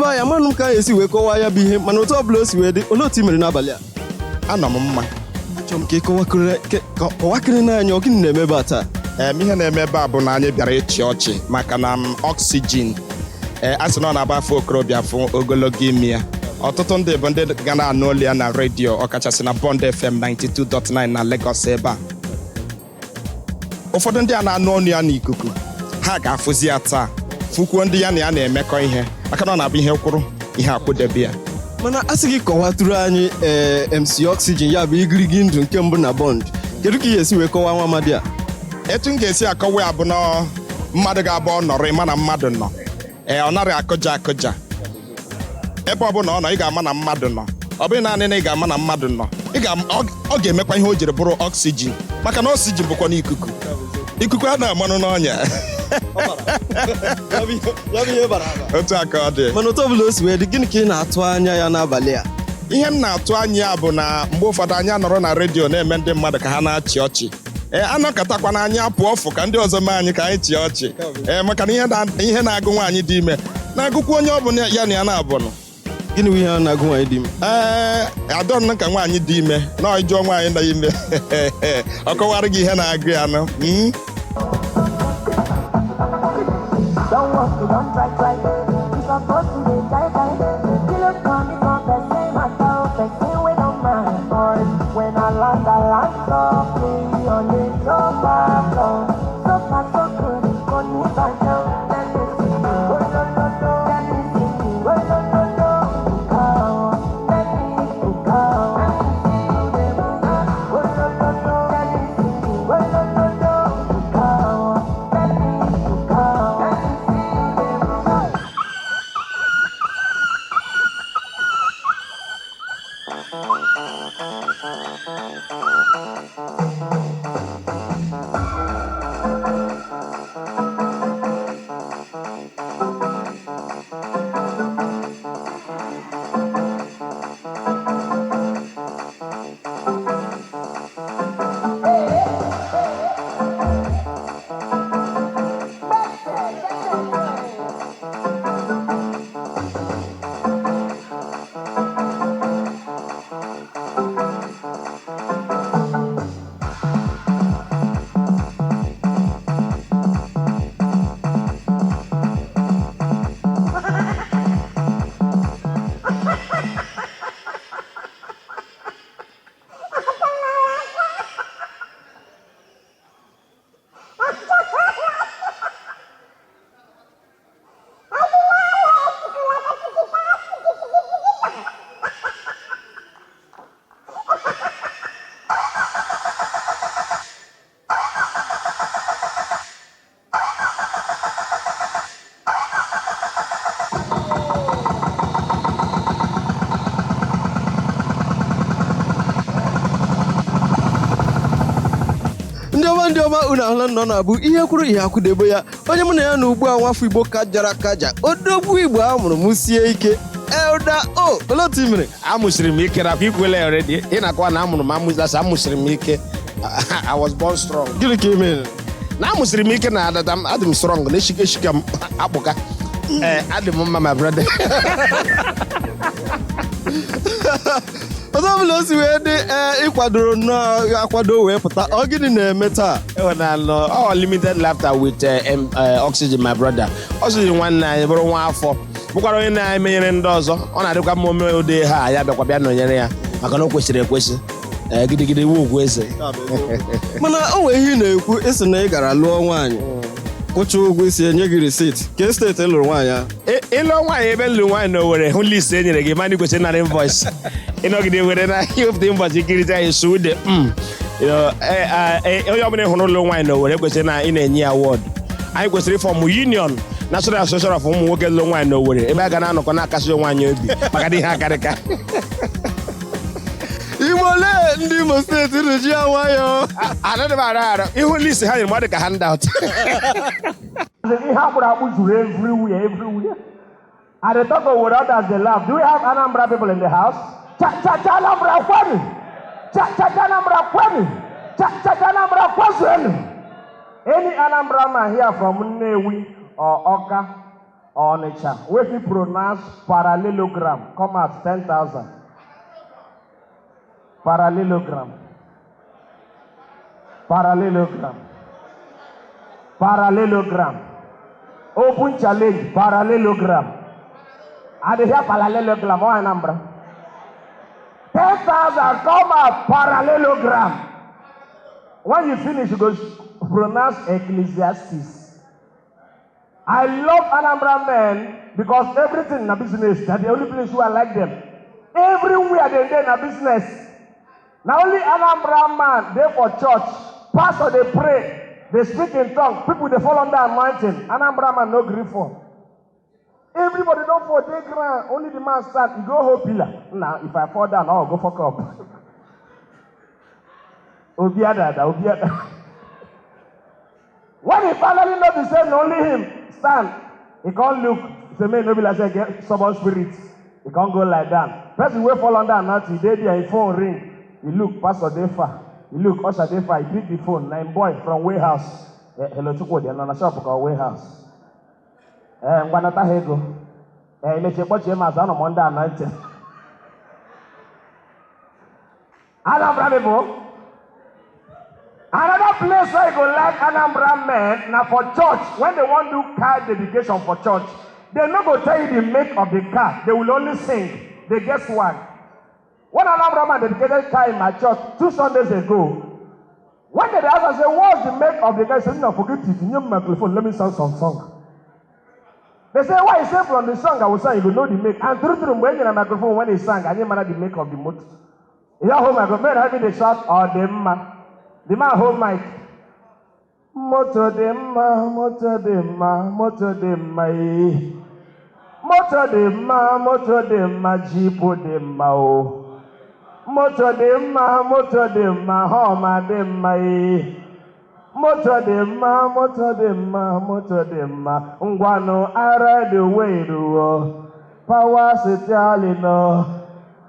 Ndị be anyị, amanụ m ka anyị esi wee kọwaa ya bụ ihe, mana otu ọbụla o si wee dị, olee otu i mere n'abalị a? Anọ m mma. Achọrọ m ka ị kọwakịrị n'anya, ọ gịnị na-eme ebe a taa? Ihe na-eme ebe a bụ na anyị bịara ịchị ọchị maka na m oxygen, ee, a sị na ọ na-agba afọ okorobịa afụ ogologo imi ya. Ọtụtụ ndị bụ ndị ga na-anụ olu ya na redio, ọkachasị na Bond FM 92.9 na Lagos ebe a. Ụfọdụ ndị a na-anụ ọnụ ya n'ikuku, ha ga-afụzi ya taa, fụkwuo ndị ya na ya na-emekọ ihe, maka na ọ na-abụ ihe kwụrụ ihe akwụdebe ya. Mana a sị gị kọwatụrụ anyị, ee, MC Oxygen, ya bụ igirigi ndụ nke mbụ na Bond, kedu ka ị ga-esi wee kọwaa nwa amadi a? Etu m ga-esi akọwa ya bụ na mmadụ ga-abụ ọ nọrọ, ịma na mmadụ nọ. Ee, ọ narị akụja akụja. Ebe ọbụla ọ nọ, ị ga-ama na mmadụ nọ. Ọ bụghị naanị na ị ga-ama na mmadụ nọ, ọ ga-emekwa ihe o jiri bụrụ oxygen, maka na oxygen bụkwa n'ikuku. Ikuku a na-amanụ n'ọnya. Otu a ka ọ dị. Mana otu ọbụla o si wee dị, gịnị ka ị na-atụ anya ya n'abalị a? Ihe m na-atụ anya ya bụ na mgbe ụfọdụ anyị nọrọ na redio na-eme ndị mmadụ ka ha na-achị ọchị, ee, anọkọtakwa na anyị apụ ọfụ ka ndị ọzọ mee anyị ka anyị chịa ọchị, ee, maka na ihe na-agụ nwaanyị dị ime na-agụkwa onye ọ bụla ya na ya na-abụnụ. Gịnị bụ ihe a na-agụ nwaanyị dị ime? Ee, adọnụ ka nwaanyị dị ime na ịjụọ nwaanyị dị ime, ọ kọwara gị ihe na-agụ ya nụ. Don't walk, you don't try, try. You supposed to dey try, try. You look for me, come person matter, person we don't mind. Or when I land softly on the sofa floor. So far, so good, go need back down. Let me see you, oh no no no. Let me see you, oh no no no. Go, let me go. Let me see you, baby. Oh no no no. Let me see you, oh no no no. Go, let me go. Let me see you, baby. Ndị ọma, ndị ọma, unu ahụla nọ na-abụ ihe kwuru ihe akwụdebe ya. Onye mụ na ya na ugbu a, nwafọ Igbo kajara kaja, odogwu Igbo a mụrụ m sie ike, Elder O, olee otu i mere? Amụsiri m ike nakwa ikwele ya already. Ị na-akọwa na amụrụ m amụsị, amụsiri m ike. I was born strong. Gịnị ka ị mere? Na amụsiri m ike na adada m, adị m strong na eshika eshika m akpụka. Ee, adị m mma, my brother. Otu ọbụla o si wee dị, ee, ịkwadoro nnọọ akwado wee pụta, ọ gịnị na-eme taa? Enwere nọ ọ limited laughter with oxygen, my brother. Oxygen nwanne anyị, bụrụ nwa afọ, bụkwara onye na-emenyere ndị ọzọ. Ọ na-adịkwa mma ome ụdị ha ya bịakwa bịa nọnyere ya, maka na o kwesịrị ekwesị. Ee, gidigidi iwu ugwu eze. Mana o nwere ihe ị na-ekwu, ịsị na ị gara lụọ nwaanyị, kwụcha ụgwọ isi, enye gị receipt. Ke steeti ị lụrụ nwaanyị ahụ? Ịlụ nwaanyị, ebe nlụ nwaanyị na Owere, hụ list e nyere gị, mana ị kwesịrị ịnara invoice. Ịnọgide were na iwepụta invoice ikirita ya esu ude. Onye ọbụla ị hụrụ ụlụ nwaanyị na Owere kwesịrị na ị na-enye ya award. Anyị kwesịrị ịform union, National Association of ụmụ nwoke lụrụ nwaanyị na Owere, ebe a ga na-anọkọ na-akasi onwe anyị obi maka na ihe akarịka. Igbo lee, ndị Imo Steeti ji ya nwayọọ. Anaghị m ara ara ihu list ha nyere m, ọ dị ka handout. Ihe akpụrụ akpụ juru everywhere, everywhere. I dey talk Owerri, others dey laugh. Do we have Anambra people in the house? Cha cha cha, Anambra kwenu! Cha cha cha, Anambra kwenu! Cha cha cha, Anambra kwezuenu! Any Anambra man here from Nnewi or Awka or Onitsha wey fit pronounce parallelogram come out, 10,000. Parallelogram. Parallelogram. Parallelogram. Open challenge, parallelogram. I dey hear parallelogram or Anambra. 10,000 come out, parallelogram. When you finish, you go pronounce Ecclesiastes. I love Anambra men because everything na business. That's the only place where I like them. Everywhere they dey na business. Na only Anambra man dey for church. Pastor dey pray, dey speak in tongue. People dey fall under anointing. Anambra man no gree for. Everybody don fall dey ground. Only the man stand. He go hold pillar. Now, if I fall down, I will go fuck up. Obiadada, Obiadada. When he finally notice say na only him stand, he can't look. Say, may no be like say get stubborn spirit. He can't go like that. Person wey fall under anointing, he dey there, him phone ring. He look, pastor dey far. He look, usher dey far. He pick the phone. Na him boy from warehouse. Hello, Chukwu, dey na shop called warehouse. Ngwa nata ha ego. Emechie kpọchie m azụ, anọ m under anointing. Anambra people. Another place where you go like Anambra men na for church. When they wan do car dedication for church, they no go tell you the make of the car. They will only sing. They get swag. One Anambra man dedicated car in my church 2 Sundays ago. When they ask, I say, "What's the make of the car?" He said, "No, forget it. New microphone. Let me sound some song." They say, "Why?" He say, "From the song I will sing, you will know the make." And through through when you microphone when he sang, I didn't matter the make of the motor. He hold microphone, having the shout or the man. The man hold mic. Moto dị mma, moto dị mma, moto dị mma ee. Moto dị mma, moto dị mma, jeep dị mma o. Moto dị mma, moto dị mma, Hummer dị mma ee. Moto dị mma, moto dị mma, moto dị mma. Ngwanụ ara dị wee o. Power steering o.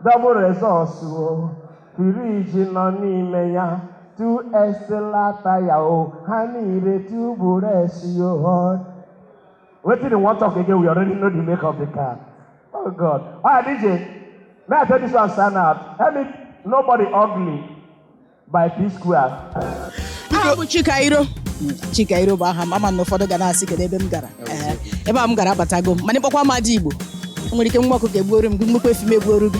Double exhaust o. Fridge nọ n'ime ya. Two extra tire o. Ha niile tubeless o. Wetin you wan talk again? We already know the make of the car. Oh God. All right, DJ. May I tell this one stand out? Help me. "Nobody Ugly" by P Square. Aha m bụ Chikairo. Chikairo bụ aha m. Ama na ụfọdụ ga na-asị kedu ebe m gara. Ee, ebe a m gara abatago m, mana ịkpọkwa m ada Igbo, o nwere ike nwa ọkụkọ egbuoru m gị, nnukwu efi m egbuoru gị.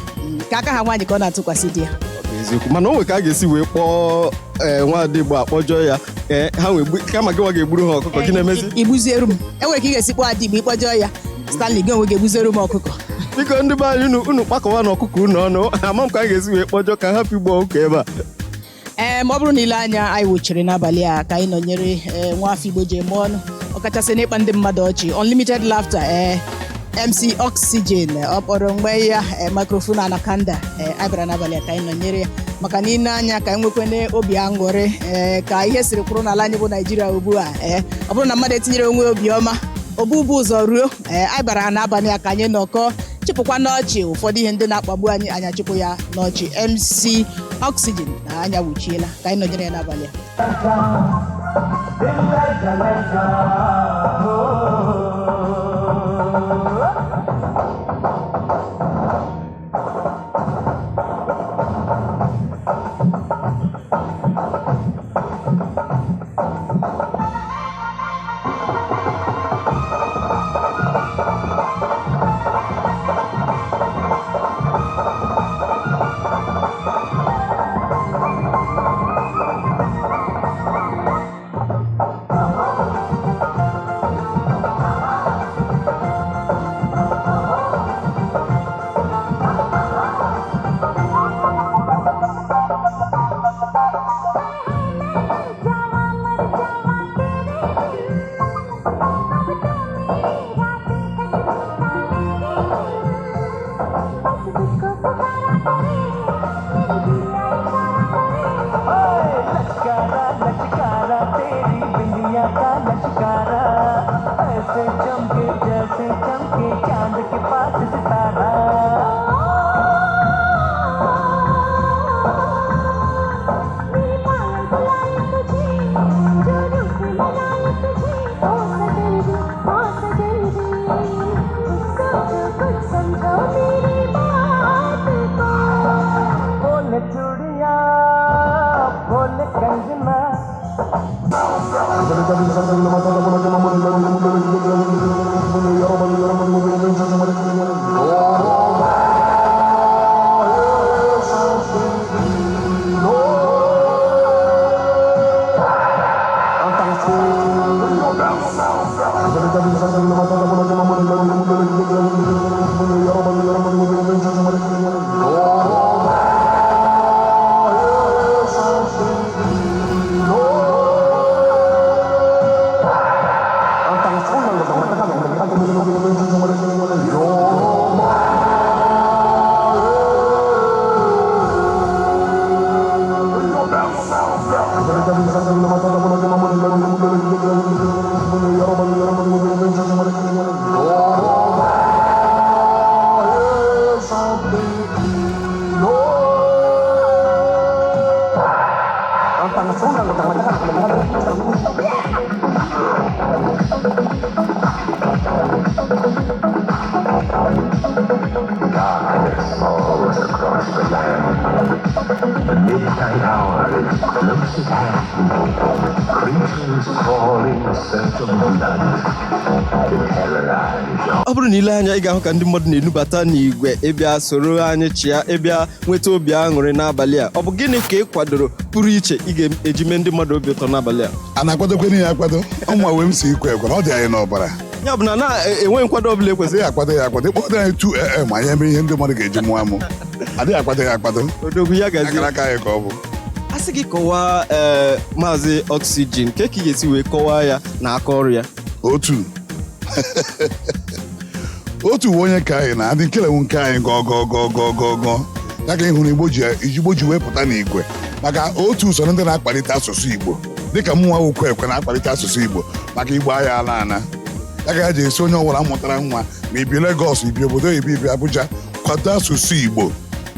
Ka aka ha nwaanyị ka ọ na-atụkwasị di ya. Ọ bụ eziokwu, mana o nwere ka a ga-esi wee kpọọ ee nwaada Igbo akpọjọọ ya, ee ha wee kama gị nwa ga-egburu ha ọkụkọ gị na-emezi. Igbuzieru m, enwere ka ị ga-esi kpọọ ada Igbo ịkpọjọọ ya. Stanley, gị onwe gị egbuziere m ọkụkọ. Biko, ndị be anyị, unu kpakọwa na ọkụkọ unu ọnụ. Ama m ka a ga-esi wee kpọjọọ ka ha hapụ igbu ọkụkọ ebe a. Ee, ma ọ bụrụ na ile anya, anyị wụchiri n'abalị a ka anyị nọnyere ee nwaafọ Igbo ji eme ọnụ, ọkachasị n'ịkpa ndị mmadụ ọchị, unlimited laughter, ee MC Oxygen, ọ kpọrọ mgbe ya ee microphone anakanda. Ee, anyị bịara n'abalị a ka anyị nọnyere ya maka na ile anya ka anyị nwekwana obi aṅụrị, ee ka ihe siri kwụrụ n'ala anyị bụ Naijiria ugbu a. Ee, ọ bụrụ na mmadụ etinyere onwe obi ọma obubu ụzọ ruo, ee anyị bịara n'abalị a ka anyị nọkọọ chịpụkwa n'ọchị ụfọdụ ihe ndị na-akpagbu anyị, anyị achịpụ ya n'ọchị. MC Oxygen na anya wuchiela ka anyị nọnyere ya n'abalị a. Darkness falls across the land. The midnight hour is close at hand. Creatures crawl in search of blood to terrorize Ọ bụrụ na ile anya, ị ga-ahụ ka ndị mmadụ na-enubata n'igwe ịbịa soro anyị chịa, ịbịa nweta obi aṅụrị n'abalị a. Ọ bụ gịnị ka ị kwadoro pụrụ iche ị ga-eji mee ndị mmadụ obi ụtọ n'abalị a? A na-akwadokwe ya akwado ọnwa wee m si ikwe ekwe na ọ dị anyị n'ọbara. Ya bụ na na-enweghị nkwado ọbụla ekwesịrị. Adịghị akwado ya akwado. Ịkpọdo anyị 2 a.m., anyị eme ihe ndị mmadụ ga-eji mụọ amụ. Adịghị akwado ya akwado. Odogwu, ya gazie. Akara aka anyị ka ọ bụ. A sị gị kọwaa, ee, Maazị Oxygen, nke ka ị ga-esi wee kọwaa ya na aka ọrụ ya? Otu uwe onye ka anyị na-adị nkelewu nke anyị gọọ gọọ gọọ gọọ gọọ gọọ ya ka ị hụrụ Igbo ji Igbo ji wee pụta n'igwe, maka otu usoro ndị na-akpalite asụsụ Igbo, dịka mụ nwa wukwe ekwe na-akpalite asụsụ Igbo, maka Igbo agha ala ana ya ka ya ji esi onye ọbụla mụtara nwa, ma ibi Legọs, ibi obodo oyibo, ibi Abuja, kwado asụsụ Igbo.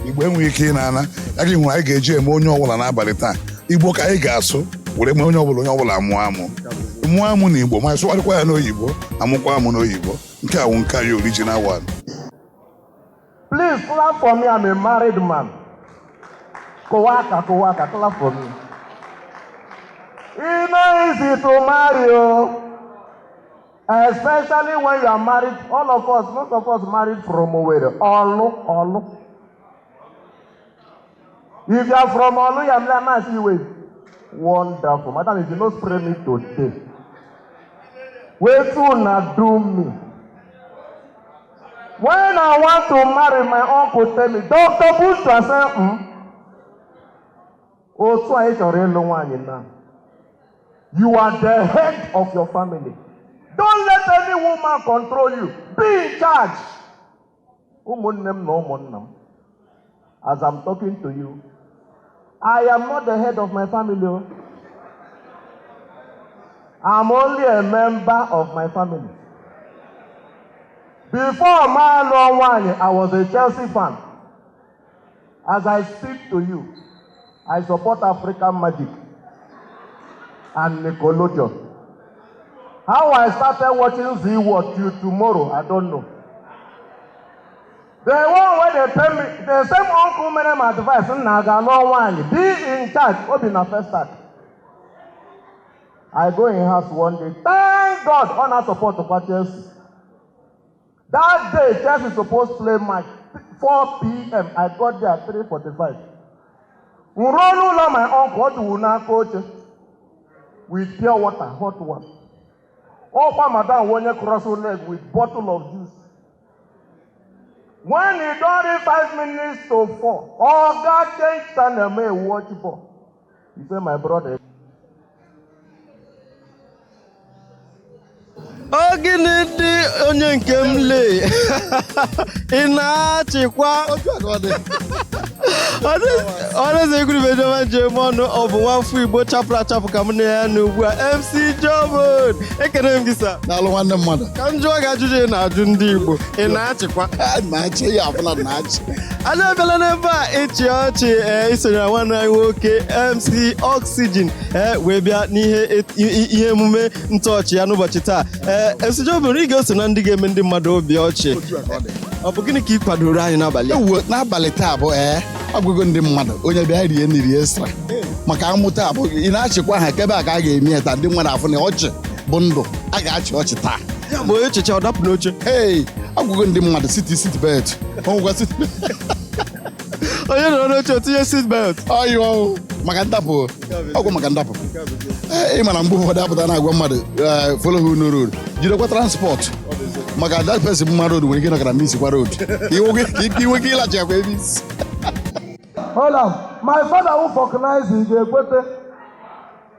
Igbo enweghị ike ịna ana ya ka ị hụrụ anyị ga-eji eme onye ọbụla n'abalị taa. Igbo ka anyị ga-asụ were mee onye ọbụla, onye ọbụla mụọ amụ, mụọ amụ na Igbo, ma sụgharịkwa ya n'oyibo, amụkwa amụ n'oyibo. Nke a wụ nke anyị, original one. Please clap for me. I'm a married man. Kowaka, Kowaka, clap for me. E no easy to marry, oh. Especially when you are married. All of us, most of us married from Owerri. Olu, Olu. If you are from Olu, you are like, see wait. Wonderful. Madam, if you no spray me today, wait una do me. When I want to marry, my uncle tell me, "Dr. Bush," I say, Otu a ị chọrọ ịlụ nwaanyị now. You are the head of your family. Don't let any woman control you. Be in charge. Ụmụnne m na ụmụnna m, as I'm talking to you, I am not the head of my family, oh. I'm only a member of my family. Before ma lụọ nwaanyị, I was a Chelsea fan. As I speak to you, I support African Magic and Nickelodeon. How I started watching Zee World till tomorrow, I don't know. The one wey dey pay me, the same uncle mere m advice, nna ga-alụ nwaanyị, be in charge, obi na first start. I go in house one day, thank God, ọ na-support kwa Chelsea. That day, Chelsea suppose play match 4 p.m. I got there at 3:45. Nruo n'ụlọ my uncle, ọ dụwu n'aka oche with pure water, hot one. Ọkwa madam onye cross leg with bottle of juice. When e don reach 3:55, Oga change channel make e watch ball. He say, "My brother." Ọ gịnị dị, onye nke m lee, ị na-achịkwa ọnụeze egwuribejọma njem ọnụ. Ọ bụ nwafọ Igbo chapụrụ achapụ ka m na ya na ugbu a, MC Jobon. Ekene m gị, sir. N'alụ, nwanne mmadụ. Ka m jụọ gị ajụjụ ị na-ajụ ndị Igbo: ị na-achịkwa? Na-achị ya ọbụla na-achị. Anyị abịala n'ebe a ịchị ọchị. Ee, isonyere nwanne anyị nwoke MC Oxygen, ee, wee bịa n'ihe ihe emume ntọọchị ya n'ụbọchị taa. Ee, MC Jobon, ị ga-eso na ndị ga-eme ndị mmadụ obi ọchị. Ọ bụ gịnị ka ị kwadoro anyị n'abalị a? Ewu, n'abalị taa bụ, ee, ọgụgụ ndị mmadụ, onye bịa rie nri extra maka amụ taa bụ ị na-achịkwa ha kebe a ka a ga-eme ya taa. Ndị mmadụ afụ na ọchị bụ ndụ, a ga-achị ọchị taa. Ya bụ onye echiche ọ dapụ n'oche. Hey, agwụgo ndị mmadụ seat seat belt onwekwa seat. Onye nọrọ n'oche o tinye seat belt. Ọyị ọwụ maka ndapụ, ọgwụ maka ndapụ. Ee, ị mara mgbe ụfọdụ apụta na-agwa mmadụ, ee, follow who know road, jidekwa transport, maka that person mma road nwere ike ịnọkara misikwa road ka iwe ike ịlachi akwa ebe isi. Hold on. My father who vulcanize ga-ekwete.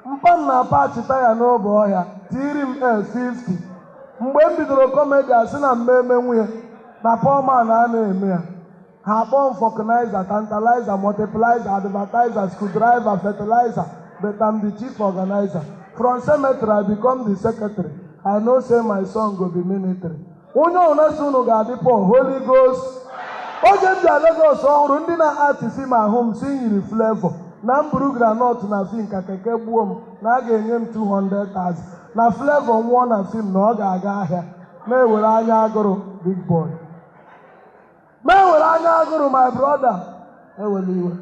Mpa m na-apachi taya n'obe ọhịa tiri m L50. Mgbe m bidoro comedy, asị na mmemme nwunye na poor man a na-eme ya. Ha akpọọ m vulcanizer, tantalizer, multiplizer, advertiser, screwdriver, fertilizer, but I'm the chief organizer. From cemetery I become the secretary. I know say my son go be military. Onye ọbụla sị unu ga-adị poor, Holy Ghost. Oge m bịa Lagos ọhụrụ, ndị na-atị fim ahụ m si yiri Flavour na m buru groundnut na fim ka keke gbuo m na a ga-enye m 200,000 na Flavour nwụọ na fim na ọ ga-aga ahịa. Na-ewere anya agụrụ, big boy, ma ewere anya agụrụ, my brother, ewere iwe.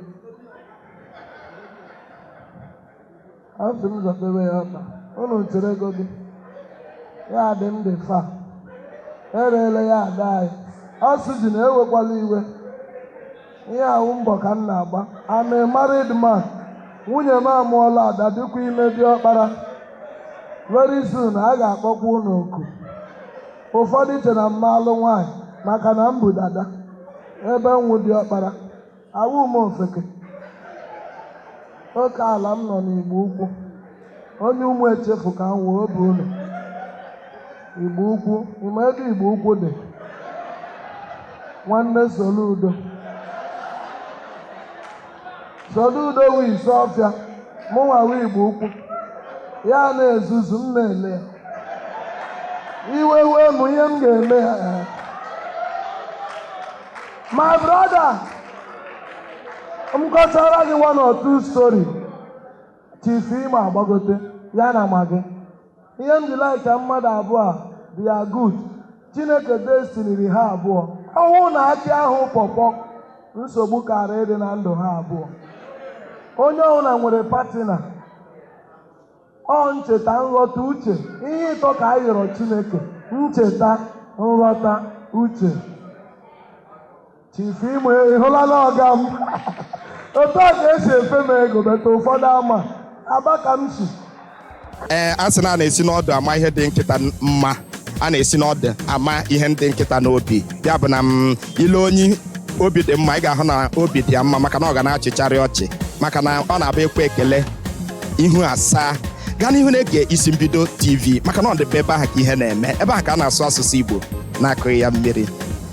Asị m zọdebe ya ọkpa unu chere ego gị ya dị m dị fa erele ya ada anyị. Oxygen, ewekwala iwe. Ihe ahụ mbọ ka m na-agba. I'm a married man. Nwunye m amụọla ada, dịkwa ime dị ọkpara. Very soon a ga-akpọkwa unu oku. Ụfọdụ che na mma alụ nwaanyị maka na m bụ dada ebe nwụ dị ọkpara awụ m ofeke. Oke ala m nọ n'Igbo Ukwu, onye ụmụ echefu ka m wee obi unu Igbo Ukwu. Ịma ebe Igbo Ukwu dị? Nwanne Soludo, Soludo wu ise ọfịa, mụnwa wu Igbo Ukwu. Ya na-ezuzu m na-ele ya iwe wee m ihe m ga-eme ya. My brother, m kọchara gị one or two story. Chief Imo agbagote ya na ma gị ihe m ji like mmadụ abụọ a, they are good. Chineke destiniri ha abụọ. Ọnwụ na akị ahụ pọpọ nsogbu kara ịdị na ndụ ha abụọ. Onye ọbụla nwere partner. Ọ ncheta, nghọta, uche, ihe ịtọ ka a yọrọ Chineke: ncheta, nghọta, uche. Chief Imo, ịhụlala ọga m otu a ka esi efe m ego beta ụfọdụ ama aba ka m si. Ee, a sị na a na-esi n'ọdụ ama ihe dị nkịta mma, a na-esi n'ọdụ ama ihe ndị nkịta n'obi. Ya bụ na m ile onye obi dị mma, ị ga-ahụ na obi dị ya mma, maka na ọ ga na-achịcharị ọchị, maka na ọ na-abụ ekwe ekele ihu asaa. Gaa n'ihu na-ege Isi Mbido TV, maka na ọ dịbe ebe ahụ ka ihe na-eme, ebe ahụ ka a na-asụ asụsụ Igbo na-akụghị ya mmiri.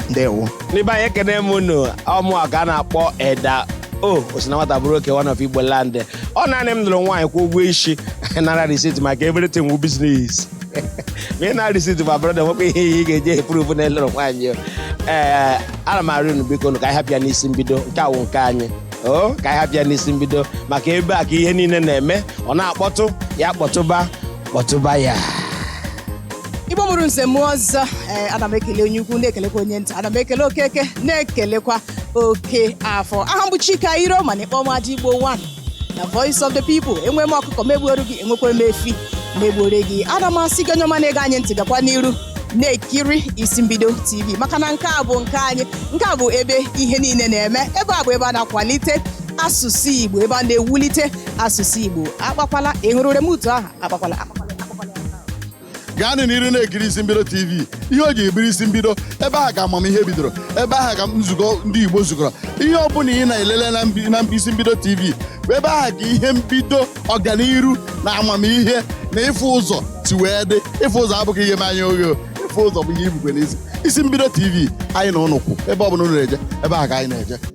Ndewo. N'ebe anyị, ekene m unu. Ọmụ a ka a na-akpọ Eda o osi na nwata bụrụ oke one of Igbo land. Ọ naanị m nụrụ nwaanyị kwụ ụgwọ isi nara receipt, maka everything wu business. Ma ị na receipt, ma brother, nwekwa ihe ị ga-eji prove na elụrụ nwaanyị o. Ee, ana m arịọ unu, biko unu, ka anyị hapụ ya n'Isi Mbido. Nke a wụ nke anyị o, ka anyị hapụ ya n'Isi Mbido, maka ebe a ka ihe niile na-eme. Ọ na-akpọtụ ya, kpọtụba kpọtụba ya. Igbo mụrụ nze mụọ ọzọ. Ee, ana m ekele onye ukwu, na-ekelekwa onye nta, ana m ekele Okeke, na-ekelekwa oke afọ. Aha m bụ Chika Iro, mana ịkpọ m Ada Igbo 1 na Voice of the People. Enwe m ọkụkọ megbuoro gị, enwekwa m efi megbuore gị. Ana m asị gị, onye ọma na-ege anyị ntị, gakwa n'iru na-ekiri Isi Mbido TV, maka na nke a bụ nke anyị. Nke a bụ ebe ihe niile na-eme. Ebe a bụ ebe a na-akwalite asụsụ Igbo, ebe a na-ewulite asụsụ Igbo. Akpakwala ị hụrụ remote ahụ, akpakwala, akpakwala, akpakwala. Gaanụ n'iru na-ekiri Isi Mbido TV. Ihe o ji ebiri Isi Mbido, ebe ahụ ka amamihe bidoro, ebe ahụ ka nzukọ ndị Igbo zukọrọ. Ihe ọ bụla ị na-elele na Isi Mbido TV bụ ebe ahụ ka ihe mbido ọganiru na amamihe na ịfụ ụzọ si wee dị. Ịfụ ụzọ abụghị ihe m anya oghe o. Ịfụ ụzọ bụ ihe ibukwe n'isi. Isi Mbido TV, anyị na ụnụ kwụ. Ebe ọ bụla unu na-eje, ebe ahụ ka anyị na-eje.